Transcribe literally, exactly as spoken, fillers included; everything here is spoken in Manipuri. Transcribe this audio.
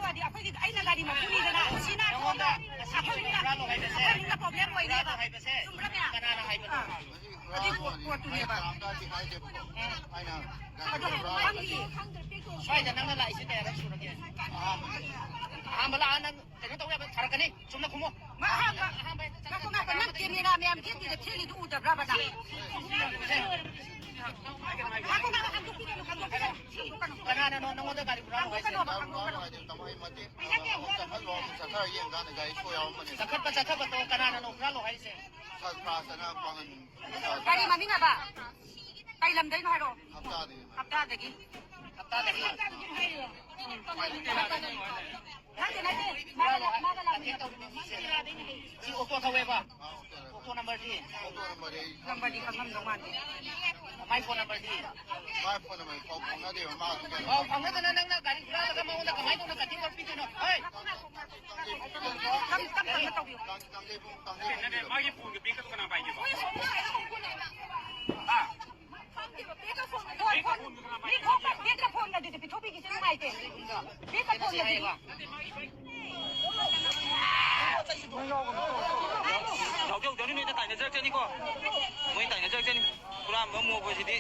ꯑꯩꯈꯣꯏꯒꯤ, ꯑꯩꯅ ꯒꯥꯔꯤ ꯃꯄꯨꯅꯤꯗꯅ, ꯁꯤꯅ ꯅꯉꯣꯟꯗ ꯑꯁꯤꯒꯤ ꯑꯩꯈꯣꯏ ꯍꯨꯔꯥꯜꯂꯣ ꯍꯥꯏꯕꯁꯦ, ꯑꯩꯈꯣꯏ problem ꯑꯣꯏꯅꯦꯕ꯫ ꯍꯨꯔꯥꯜꯂꯣ ꯍꯥꯏꯕꯁꯦ ꯆꯨꯝꯕ꯭ꯔꯅꯦ? ꯀꯅꯥꯅ ꯍꯥꯏꯕꯅꯣ? ꯑꯥ꯫ ꯑꯗꯨꯏ ꯄꯣꯠ-, ꯄꯣꯠꯇꯨꯅꯦꯕ꯫ ꯀꯅꯥꯝꯇꯗꯤ ꯍꯥꯏꯗꯦꯕꯀꯣ꯫ ꯑꯩꯅ ꯒꯥꯔꯤ ꯑꯗꯣ ꯍꯨꯔꯥꯜꯂꯣ ꯈꯪꯗꯤꯌꯦ꯫ ꯁ꯭ꯋꯥꯏꯗ ꯅꯪꯅ ꯂꯥꯛꯏꯁꯦ ꯀꯌꯥꯔꯛ ꯁꯨꯔꯒꯦ? ꯑꯍꯥꯟꯕ ꯂꯥꯛꯑ ꯅꯪ ꯀꯩꯅꯣ ꯇꯧ ꯌꯥꯕ ꯊꯥꯔꯛꯀꯅꯤ꯫ ꯆꯨꯝꯅ ꯈꯨꯝꯃꯣ꯫ ꯃꯥ ꯑꯍꯥꯟꯕ, ꯑꯍꯥꯟꯕ ꯉꯥꯏꯈꯣ, ꯉꯥꯏꯈꯣ, ꯅꯪ camera ꯃꯌꯥꯝ ꯊꯦꯠꯂꯤꯗꯣ, ꯊꯦꯠꯂꯤꯗꯣ ꯎꯗꯕ꯭ꯔꯕ ꯅꯪ? ꯉꯥꯏꯈꯣ, ꯉꯥꯏꯈꯣ, ꯍꯟꯗꯣꯛꯄꯤꯒꯅꯨ, ꯍꯟꯗꯣꯛꯄꯤꯒꯅꯨ, ꯍꯟꯗꯣꯛꯀꯅꯨ꯫ ꯀꯅꯥꯅꯅꯣ ꯅꯉꯣꯟꯗ ꯒꯥꯔꯤ ꯍꯨꯔꯥꯜꯂꯣ ꯍꯥꯏꯁꯦ? ꯍꯟꯗꯣꯛꯀꯅꯣꯕ, ꯍꯨꯔꯥꯜꯂꯣ ꯍꯟꯗꯣꯛꯀꯅꯣ꯫ ꯍꯥꯏꯗꯤ ꯇꯥꯃꯣ ꯑꯩ ꯃꯇꯦꯛ ꯑꯃ ꯆꯠꯍꯜꯂꯣ, ꯑꯃꯨꯛ ꯆꯠꯊꯔ ꯌꯦꯡꯀꯥꯟꯗ ꯒꯥꯔꯤ ꯁꯣ ꯌꯥꯎꯔꯝꯕꯅꯦ꯫ ꯆꯠꯈꯠꯄ ꯆꯠꯊꯕꯗꯣ ꯀꯅꯥꯅꯅꯣ ꯍꯨꯔꯥꯜꯂꯣ ꯍꯥꯏꯁꯦ? ꯁꯔꯐ꯭ꯔꯥꯖ ꯑꯅ ꯄꯥꯡꯒꯟ ꯃꯆꯥꯗꯣ꯫ ꯀꯔꯤ ꯃꯃꯤꯡ ꯍꯥꯏꯕ? ꯀꯩ ꯂꯝꯗꯩꯅꯣ ꯍꯥꯏꯔꯣ? ꯍꯞꯇꯥꯗꯒꯤ꯫ ꯍꯞꯇꯥꯗꯒꯤ꯫ ꯍꯞꯇꯥꯗꯒꯤ꯫ ꯅꯠꯇꯦ, ꯅꯠꯇꯦ꯫ ꯃꯥꯒ ꯂꯥꯛ-, ꯃꯥꯒ ꯂꯥꯛꯃꯤꯟꯅꯕ꯫ ꯁꯤ ꯑꯣꯇꯣ ꯊꯧꯋꯦꯕ? ꯑꯥ, ꯑꯣꯇꯣ ꯊꯧꯋꯦ꯫ ꯑꯣꯇꯣ ꯅꯝꯕꯔꯗꯤ? ꯑꯣꯇꯣ ꯅꯝꯕꯔꯗꯤ ꯑꯩ ꯅꯝꯕꯔꯗꯤ ꯈꯪꯉꯝꯗꯧ ꯃꯥꯟꯗꯦ꯫ ꯃꯥꯏ ꯐꯣꯟ ꯅꯝꯕꯔꯗꯤ? ꯃꯥꯏ ꯐꯣꯟ ꯅꯝꯕꯔ ꯄꯥꯎ ꯐꯥꯎꯅꯗꯦꯕ, ꯃꯥ ꯑꯗꯨꯝ ꯄꯥꯎ ꯐꯥꯎꯅꯗꯅ ꯅꯪꯅ ꯒꯥꯔꯤ ꯍꯨꯔꯥꯜꯂꯒ ꯃꯉꯣꯟꯗ ꯀꯃꯥꯏꯅ ꯇꯧꯅ cutting work ꯄꯤꯗꯣꯏꯅꯣ? ꯍꯩ! ꯇꯞ-, ꯇꯞ-, ꯇꯞꯅ ꯇꯧꯕꯤꯌꯨ꯫ ꯀꯥꯡ-, ꯀꯥꯡꯖꯩꯕꯨꯡ, ꯀꯥꯡꯖꯩꯕꯨꯡ ꯅꯠꯇꯦ, ꯅꯠꯇꯦ, ꯀꯤꯂꯣ꯫ ꯃꯥꯒꯤ ꯐꯣꯟꯗꯣ ꯄꯤꯒꯗꯨ ꯀꯅꯥ ꯄꯥꯏꯒꯦꯕ? ꯍꯥ? ꯈꯪꯗꯦꯕ, ꯕꯦꯛꯀ ꯐꯣꯟ-, ꯕꯦꯛꯀ ꯐꯣꯟ-, ꯕꯦꯛꯀ ꯐꯣꯟꯒꯗꯨꯗꯤ ꯄꯤꯊꯣꯛꯄꯤꯈꯤꯁꯦ ꯅꯨꯡꯉꯥꯏꯇꯦ꯫ ꯕꯦꯛꯀ ꯐꯣꯟꯒꯗꯨꯗꯤ꯫ ꯌꯥꯎꯖꯧꯗꯅꯤ, ꯅꯣꯏꯗ ꯇꯥꯏꯅꯖꯔꯛꯆꯅꯤꯀꯣ꯫ ꯃꯣꯏ ꯇꯥꯏꯅꯖꯔꯛꯆꯅꯤ꯫ ꯍꯨꯔꯥꯟꯕ ꯑꯃ ꯃꯣꯛꯄꯁꯤꯗꯤ꯫